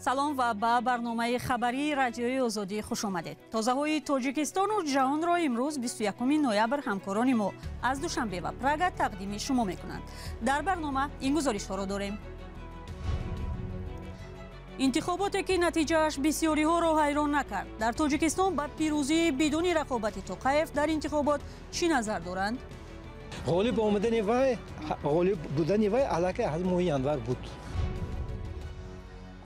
Салом ва ба барномаи хабарии Радиои Озодӣ хуш омадед. Тозаҳои Тоҷикистону ҷаҳонро имрӯз 21 ноябр ҳамкорони мо аз Душанбе ва Прага тақдими шумо мекунанд. Дар барнома ин гузоришҳоро дорем. Интихоботе ки натиҷааш бисёриҳоро ҳайрон накард. Дар Тоҷикистон ба пирӯзии бидуни рақобати Тоқаев дар интихобот чӣ назар доранд? Ғолиб омадани вай, ғолиб будани вай аллакай аз моҳи январ буд.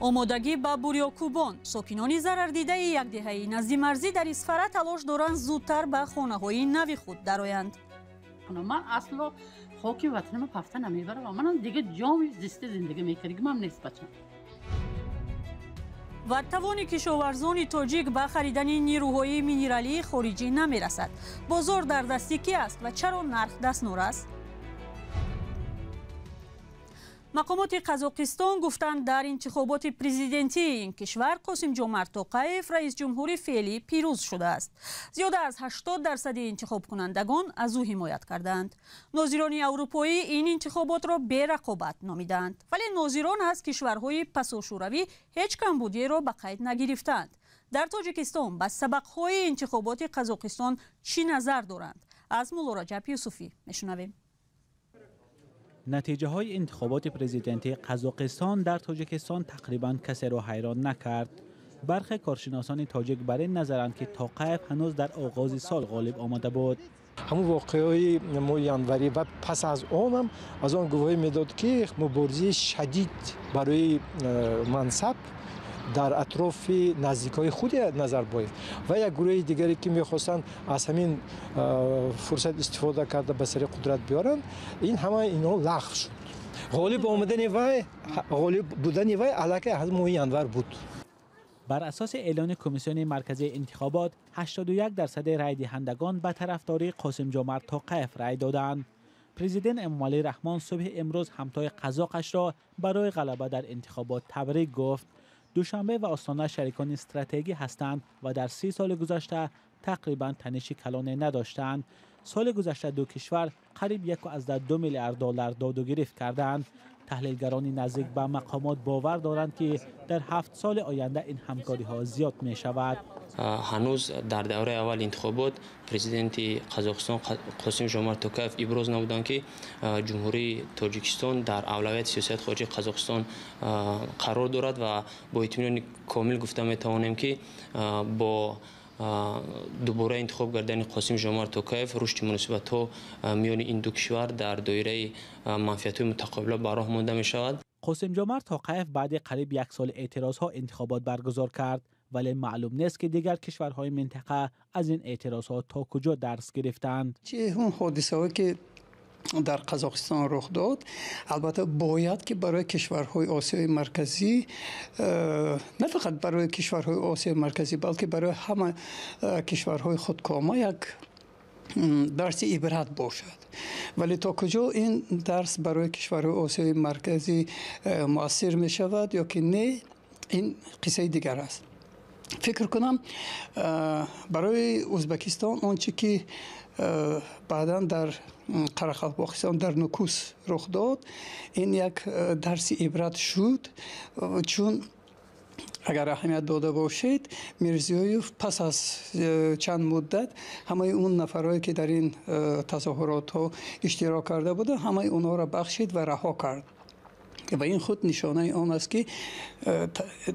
Омодагӣ ба бурёкӯбон. Сокинони зарардидаи як деҳаи наздимарзӣ дар Исфара талош доранд зудтар ба хонаҳои нави худ дароянд. Ман асло хоки ватанама пафта намебарам. Манам дига ҷоми зисти зиндагӣ мекардигимам нест, бачам. Ва тавони кишоварзони тоҷик ба харидани нирӯҳои минералии хориҷӣ намерасад. Бозор дар дасти кӣ аст ва чаро нарх дастнор аст? Мақомоти Қазоқистон гуфтанд, дар интихоботи президентии ин кишвар Қосимҷомарт Тоқаев, раисҷумҳури феълӣ, пирӯз шудааст. Зиёда аз 80 дарсади интихобкунандагон аз ӯ ҳимоят кардаанд. Нозирони аврупоӣ ин интихоботро берақобат номидаанд, вале нозирон аз кишварҳои пасошӯравӣ ҳеҷ камбудиеро ба қайд нагирифтаанд. Дар Тоҷикистон ба сабақҳои интихоботи Қазоқистон чӣ назар доранд, аз Мулло Раҷаб Юсуфӣ мешунавем. Натиҷаҳои интихоботи президентии Қазоқистон дар Тоҷикистон тақрибан касеро ҳайрон накард. Бархе коршиносони тоҷик бар ин назаранд, ки Тоқаев ҳанӯз дар оғози сол ғолиб омада буд. Ҳамун воқеаҳои моҳи январӣ ва пас аз онам аз он гувоҳӣ медод, ки муборизаи шадид барои мансаб дар атрофи наздикҳои худи Назарбоев ва як гурӯҳи дигаре, ки мехостанд аз ҳамин фурсат истифода карда ба сари қудрат биёранд, ин ҳама инҳо лағв шуд. Ғолиб омадани вай, ғолиб будани вай аллакай аз моҳи январ буд. Бар асоси эълони Комиссиони марказии интихобот, 81 дарсади райдиҳандагон ба тарафдории Қосимҷомарт Тоқаев рай доданд. Президент Эмомалӣ Раҳмон субҳи имрӯз ҳамтои қазоқашро барои ғалаба дар интихобот табрик гуфт. Душанбе ва Остона шарикони стратегӣ ҳастанд ва дар 30 соли гузашта тақрибан таниши калоне надоштанд. Соли гузашта ду кишвар қариб 1,2 миллиард доллар додугирифт карданд. Таҳлилгарони наздик ба мақомот бовар доранд, ки дар 7 соли оянда ин ҳамкориҳо зиёд мешавад. Ҳанӯз дар давраи аввали интихобот президенти Қазоқистон Қосим Жомарт Токаев иброз намуданд, ки Ҷумҳурии Тоҷикистон дар авлавияти сиёсати хориҷии Қазоқистон қарор дорад, ва бо итминони комил гуфта метавонем, ки бо дубора интихоб гардидани Қосим Жомарт Токаев рушди муносибатҳо миёни ин ду кишвар дар доираи манфиатҳои мутақобила ба роҳ монда мешавад. Қосимҷомарт Тоқаев баъди қариб як соли эътирозҳо интихобот баргузор кард, вале маълум нест, ки дигар кишварҳои минтақа аз ин эътирозҳо то куҷо дарс гирифтаанд. Он ҳодисаҳое ки дар Қазоқистон рух дод, албатта, бояд ки барои кишварҳои Осиёи Марказӣ, на фақат барои кишварҳои Осиёи Марказӣ, балки барои ҳама кишварҳои худкома як дарси ибрат бошад. Вале то куҷо ин дарс барои кишварҳои Осиёи Марказӣ муассир мешавад ё ки не, ин қиссаи дигар аст. Фикр кунам, барои Ӯзбекистон он чи ки баъдан дар Қарақалпоқистон, дар Нукус рух дод, ин як дарси ибрат шуд, чун агар аҳамият дода бошед, Мирзиёев пас аз чанд муддат ҳамаи он нафарое ки дар ин тазоҳуротҳо иштирок карда буданд, ҳамаи онҳоро бахшид ва раҳо кард. Ва ин худ нишонаи он аст, ки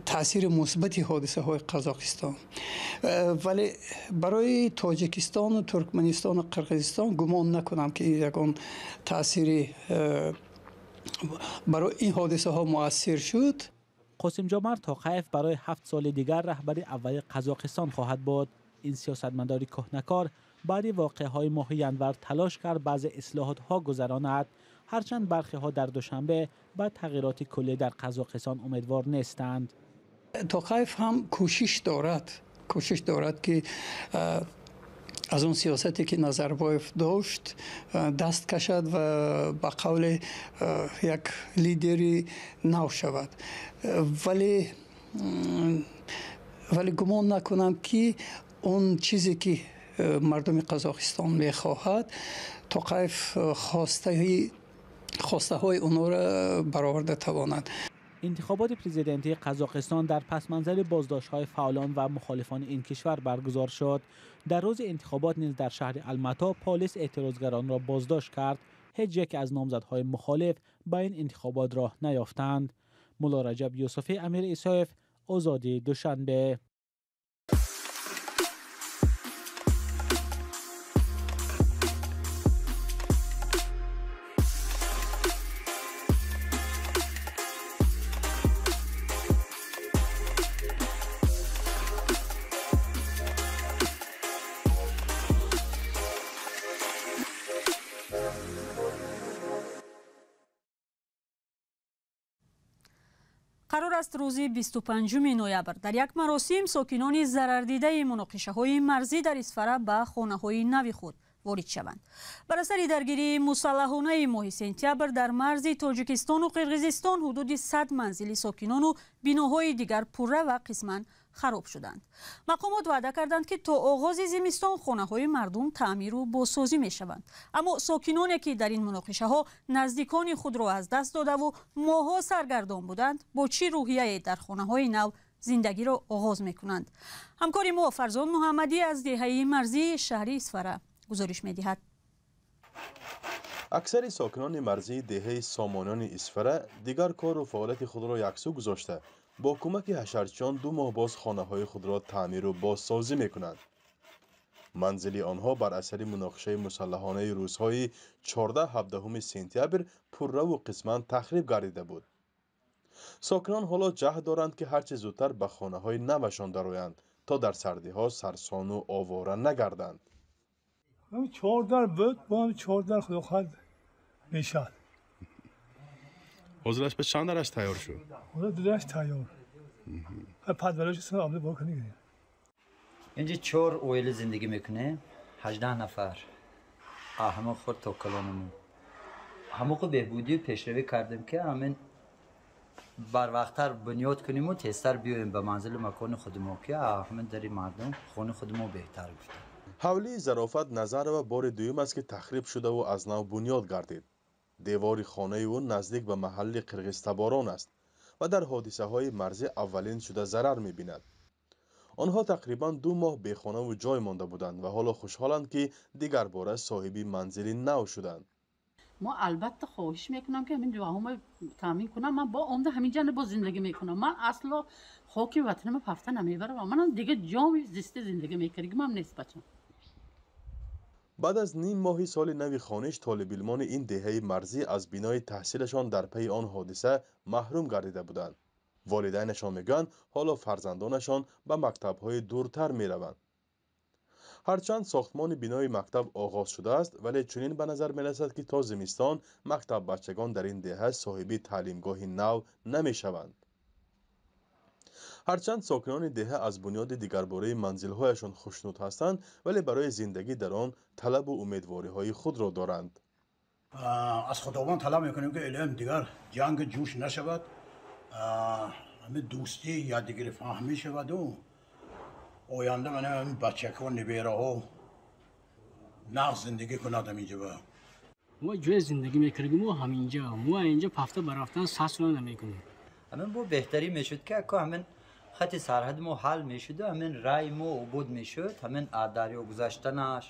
таъсири мусбати ҳодисаҳои Қазоқистон. Вале барои Тоҷикистону Туркманистону Қирғизистон гумон накунам, ки ягон таъсири барои ин ҳодисаҳо муассир шуд. Қосимҷомарт Тоқаев барои 7 соли дигар раҳбари аввали Қазоқистон хоҳад буд. Ин сиёсатмадори кӯҳнакор баъди воқеаҳои моҳи январ талош кард баъзе ислоҳотҳо гузаронад, ҳарчанд бархеҳо дар Душанбе ба тағйироти куллӣ дар Қазоқистон умедвор нестанд. Тоқаев ҳам кӯшиш дорад, ки аз он сиёсате ки Назарбоев дошт, даст кашад ва ба қавле як лидери нав шавад. Вале гумон накунам, ки он чизе ки мардуми Қазоқистон мехоҳад, Тоқаев хостаҳои онҳоро бароварда тавонад. Интихоботи президентии Қазоқистон дар пасманзари боздоштҳои фаъолон ва мухолифони ин кишвар баргузор шуд. Дар рӯзи интихобот низ дар шаҳри Алмато полис эътирозгаронро боздошт кард. Ҳеҷ яке аз номзадҳои мухолиф ба ин интихобот роҳ наёфтанд. Мулло Раҷаб Юсуфӣ, Амир Исоев, Озодӣ, Душанбе. Қарор аст рӯзи 25 ноябр дар як маросим сокинони зарардидаи муноқишаҳои марзӣ дар Исфара ба хонаҳои нави худ ворид шаванд. Бар асари даргирии мусаллаҳонаи моҳи сентябр дар марзи Тоҷикистону Қирғизистон ҳудуди 100 манзили сокинону биноҳои дигар пурра ва қисман хароб шуданд. Мақомот ваъда карданд, ки то оғози зимистон хонаҳои мардум таъмиру бозсозӣ мешаванд. Аммо сокиноне, ки дар ин муноқишаҳо наздикони худро аз даст додаву моҳҳо саргардон буданд, бо чӣ рӯҳияе дар хонаҳои нав зиндагиро оғоз мекунанд? Ҳамкори мо Фарзон Муҳаммадӣ аз деҳаи марзии шаҳри Исфара гузориш медиҳад. Аксари сокинони марзии деҳаи Сомониёни Исфара дигар кору фаъолияти худро яксӯ гузошта, бо кӯмаки ҳашарчиён 2 моҳ боз хонаҳои худро таъмиру бозсозӣ мекунанд. Манзили онҳо бар асари муноқишаи мусаллаҳонаи рӯзҳои 14-17 сентябр пурраву қисман тахриб гардида буд. Сокинон ҳоло ҷаҳд доранд, ки ҳарчи зудтар ба хонаҳои навашон дароянд, то дар сардиҳо сарсону овора нагарданд. 4 дар буд, бо ҳам 4 дар худо хоҳад мешавад. Ҳозираш ба чанд дараш тайёр шуд? Ҳозир 2 дараш тайёр. Падвалош обда бо кунӣ. Инҷа 4 оила зиндагӣ мекунем, 18 нафар. Ҳама худ то калонамон. Ҳамоқу беҳбудию пешравӣ кардем, ки ҳамин барвақттар бунёд куниму тезтар биёем ба манзили макони худи мо, ки ҳамин дари мардум хони худи мо беҳтар гуфтем. Ҳавлии Зарофат Назарова бори дуюм аст, ки тахриб шудаву аз нав бунёд гардид. Девори хонаи ӯ наздик ба маҳалли қирғизтаборон аст ва дар ҳодисаҳои марзӣ аввалин шуда зарар мебинад. Онҳо тақрибан 2 моҳ бехонаву ҷой монда буданд ва ҳоло хушҳоланд, ки дигарбора соҳиби манзили нав шуданд. Мо албатта хоҳиш мекунам, ки ҳамин дуоҳома таъмин кунам. Ман бо омда ҳамин ҷа боз зиндагӣ мекунам. Ман асло хоки ватанама пафта намебарам. Манам дига ҷоми зисте зиндагӣ мекардигимам нест, бачам. Баъд аз ним моҳи соли нави хониш толибилмони ин деҳаи марзӣ аз бинои таҳсилашон дар пайи он ҳодиса маҳрум гардида буданд. Волидайнашон мегӯянд, ҳоло фарзандонашон ба мактабҳои дуртар мераванд. Ҳарчанд сохтмони бинои мактаб оғоз шудааст, вале чунин ба назар мерасад, ки то зимистон мактаббачагон дар ин деҳа соҳиби таълимгоҳи нав намешаванд. Ҳарчанд сокинони деҳа аз бунёди дигарбораи манзилҳояшон хушнуд ҳастанд, вале барои зиндагӣ дар он талабу умедвориҳои худро доранд. Аз Худованд талаб мекунем, ки илм дигар ҷанг ҷӯш нашавад, ҳамин дӯстӣ якдигари фаҳмӣ шаваду оянда мана бачако небераҳо нағз зиндагӣ кунад ҳаминҷа. Мо ҷои зиндагӣ мекардем, мо ҳаминҷа, мо инҷа пафта барафтан сасуна намекунем. Ҳамин бо беҳтарӣ мешуд, ки ако ҳамин хати сарҳади мо ҳал мешуду ҳамин рай мо обод мешуд, ҳамин дарё гузаштанаш.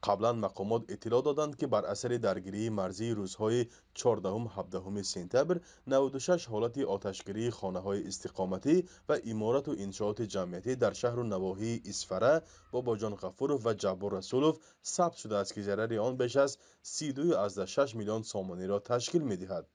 Қаблан мақомот иттилоъ доданд, ки бар асари даргирии марзии рӯзҳои 14-17 сентябр 96 ҳолати оташгирии хонаҳои истиқоматӣ ва иморату иншооти ҷамъиятӣ дар шаҳру навоҳии Исфара, Бобоҷон Ғафуров ва Ҷаббор Расулов сабт шудааст, ки зарари он беш аз 32,6 миллион сомониро ташкил медиҳад.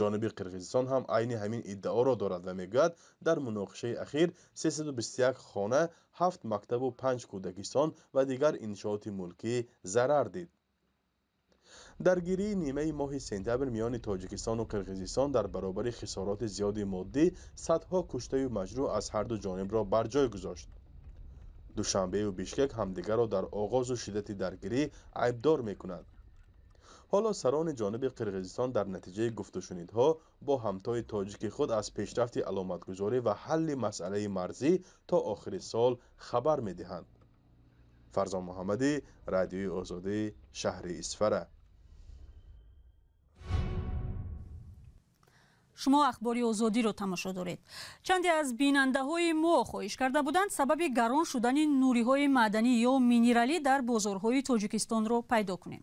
Ҷониби Қирғизистон ҳам айни ҳамин иддаоро дорад ва мегӯяд, дар муноқишаи ахир 321 хона, 7 мактабу 5 кӯдакистон ва дигар иншооти мулкӣ зарар дид. Даргирии нимаи моҳи сентябр миёни Тоҷикистону Қирғизистон дар баробари хисороти зиёди моддӣ садҳо куштаю маҷрӯҳ аз ҳарду ҷонибро бар ҷой гузошт. Душанбею Бишкек ҳамдигарро дар оғозу шиддати даргирӣ айбдор мекунанд. Ҳоло сарони ҷониби Қирғизистон дар натиҷаи гуфтушунидҳо бо ҳамтои тоҷики худ аз пешрафти аломатгузорӣ ва ҳалли масъалаи марзӣ то охири сол хабар медиҳанд. Фарзон Муҳаммадӣ, Радиои Озодӣ, шаҳри Исфара. Шумо Ахбори Озодиро тамошо доред. Чанде аз бинандаҳои мо хоҳиш карда буданд сабаби гарон шудани нуриҳои маъданӣ ё минералӣ дар бозорҳои Тоҷикистонро пайдо кунем.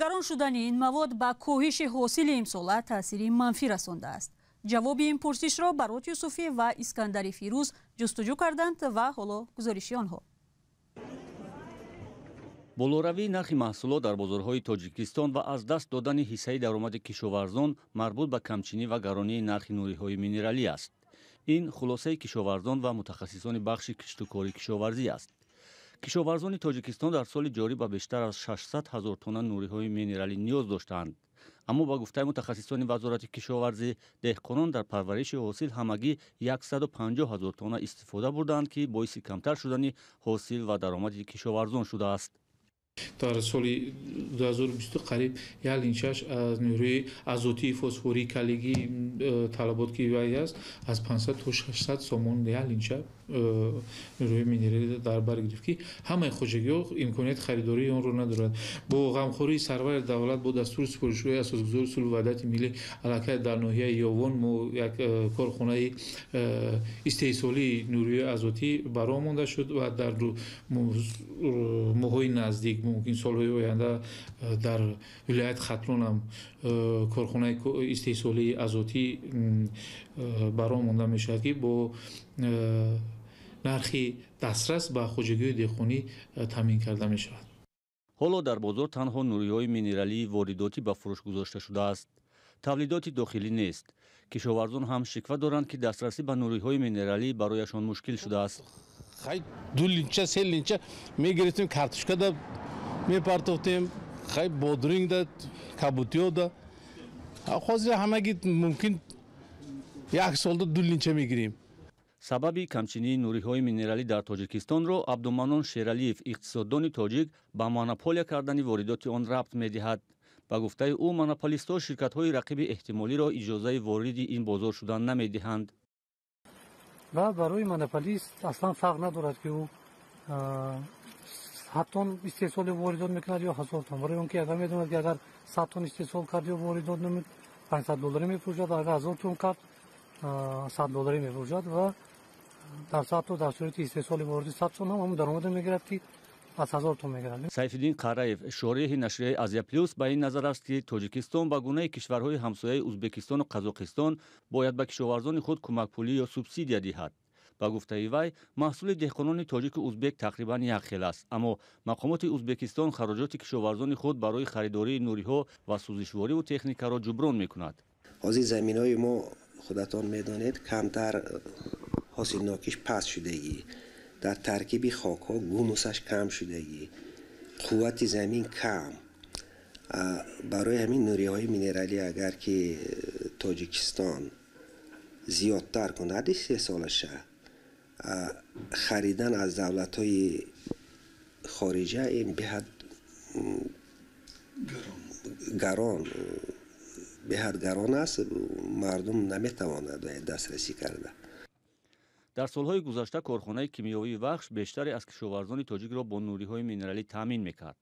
Гарон шудани ин мавод ба коҳиши ҳосили имсола таъсири манфӣ расондааст. Ҷавоби ин пурсишро Барот Юсуфӣ ва Искандари Фирӯз ҷустуҷӯ карданд ва ҳоло гузориши онҳо. Болоравии нархи маҳсулот дар бозорҳои Тоҷикистон ва аз даст додани ҳиссаи даромади кишоварзон марбут ба камчинӣ ва гаронии нархи нуриҳои минералӣ аст. Ин хулосаи кишоварзон ва мутахассисони бахши киштукори кишоварзӣ аст. Кишоварзони Тоҷикистон дар соли ҷорӣ ба бештар аз 600 ҳазор тонна нуриҳои минералӣ ниёз доштаанд. Аммо ба гуфтаи мутахассисони Вазорати кишоварзӣ, деҳқонон дар парвариши ҳосил ҳамагӣ 150 ҳазор тонна истифода бурдаанд, ки боиси камтар шудани ҳосил ва даромади кишоварзон шудааст. Дар соли 2020 қариб 1,6 аз нуриҳои азотии фосфории калигӣ талабот ки вай аст, аз 500 то 600 сомон 1,6 нуриҳои минералӣ дар бар гирифт, ки ҳамаи хоҷагиҳо имконияти харидории онро надорад. Бо ғамхории сарвари давлат, бо дастури супоришҳои асосгузори сулҳу ваҳдати миллӣ, аллакай дар ноҳияи Ёвон мо як корхонаи истеҳсолии нуриҳои азотӣ бароҳ монда шуд ва дар моҳҳои наздик, мумкин солҳои оянда, дар вилояти Хатлон ҳам корхонаи истеҳсолии азотӣ бароҳ монда мешавад, ки бо нархи дастрас ба хоҷагиҳои деҳқонӣ таъмин карда мешавад. Ҳоло дар бозор танҳо нуриҳои минералии воридотӣ ба фурӯш гузошта шудааст. Тавлидоти дохилӣ нест. Кишоварзон ҳам шиква доранд, ки дастрасӣ ба нуриҳои минералӣ барояшон мушкил шудааст. Хай 2 линча, 3 линча мегирифтем, картошкада мепартофтем, хай бодрингда, кабутиёда. Ҳозир ҳамагӣ мумкин як солда 2 линча мегирем. Сабаби камчинии нуриҳои минералӣ дар Тоҷикистонро Абдуманон Шералиев, иқтисоддони тоҷик, ба монополия кардани воридоти он рабт медиҳад. Ба гуфтаи ӯ, монополистҳо ширкатҳои рақиби эҳтимолиро иҷозаи вориди ин бозор шудан намедиҳанд. Ва барои монополист аслан фарқ надорад, ки ӯ 100 тонн истеҳсоли воридот мекунад ё 1000 тонн. Барои он ки агар медонад, ки агар 100 тонн истеҳсол кард ё воридот намуд, 500 долларӣ мефурӯшад, агар 1000 тонн кард, 100 долларӣ мефурӯшад ва дар сатҳу дар сурати истеҳсоли вориди 100 тонн ҳам ҳамон даромадро мегирад, ки аз 1000 тонн мегирад. Сайфиддин Қараев, шореҳи нашрияи Азия Плюс, ба ин назар аст, ки Тоҷикистон ба гунаи кишварҳои ҳамсояи Узбекистону Қазоқистон бояд ба кишоварзони худ кӯмакпулӣ ё субсидия диҳад. Ба гуфтаи вай, маҳсули деҳқонони тоҷику узбек тақрибан як хел аст, аммо мақомоти Узбекистон хароҷоти кишоварзони худ барои харидории нуриҳо ва сӯзишвориву техникаро ҷуброн мекунад. Ҳозир заминҳои мо, худатон медонед, камтар ҳосилнокиш паст шудагӣ, дар таркиби хокҳо гумусаш кам шудагӣ, қуввати замин кам. Барои ҳамин нуриҳои минералӣ агар ки Тоҷикистон зиёдтар кунад истеҳсолаша, харидан аз давлатҳои хориҷа ин беҳад гарон аст, мардум наметавонад дастрасӣ карда. Дар солҳои гузашта корхонаи кимиёвии Вахш бештаре аз кишоварзони тоҷикро бо нуриҳои минералӣ таъмин мекард.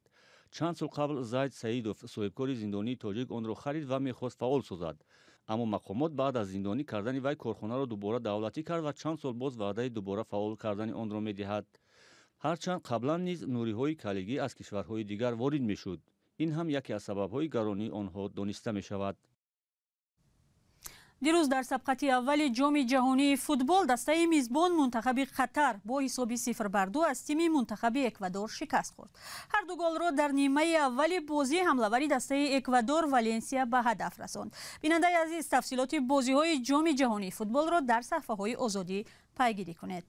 Чанд сол қабл Зайд Саидов, соҳибкори зиндонии тоҷик, онро харид ва мехост фаъол созад. Аммо мақомот баъд аз зиндонӣ кардани вай корхонаро дубора давлатӣ кард ва чанд сол боз ваъдаи дубора фаъол кардани онро медиҳад. Ҳарчанд қаблан низ нуриҳои калигӣ аз кишварҳои дигар ворид мешуд. Ин ҳам яке аз сабабҳои гаронии онҳо дониста мешавад. Дирӯз дар сабқати аввали Ҷоми ҷаҳонии футбол дастаи мизбон мунтахаби Қатар бо ҳисоби 0-2 аз тими мунтахаби Эквадор шикаст хӯрд. Ҳар ду голро дар нимаи аввали бозӣ ҳамлавари дастаи Эквадор Валенсия ба ҳадаф расонд. Бинандаи азиз, тафсилоти бозиҳои Ҷоми ҷаҳонии футболро дар саҳифаҳои Озодӣ пайгирӣ кунед.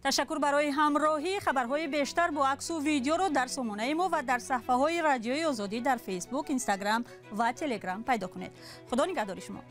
Ташаккур барои ҳамроҳӣ. Хабарҳои бештар бо аксу видеоро дар сомонаи мо ва дар саҳифаҳои Радиои Озодӣ дар Фейсбук, Инстаграм ва Телеграм пайдо кунед. Худо нигаҳдори шумо.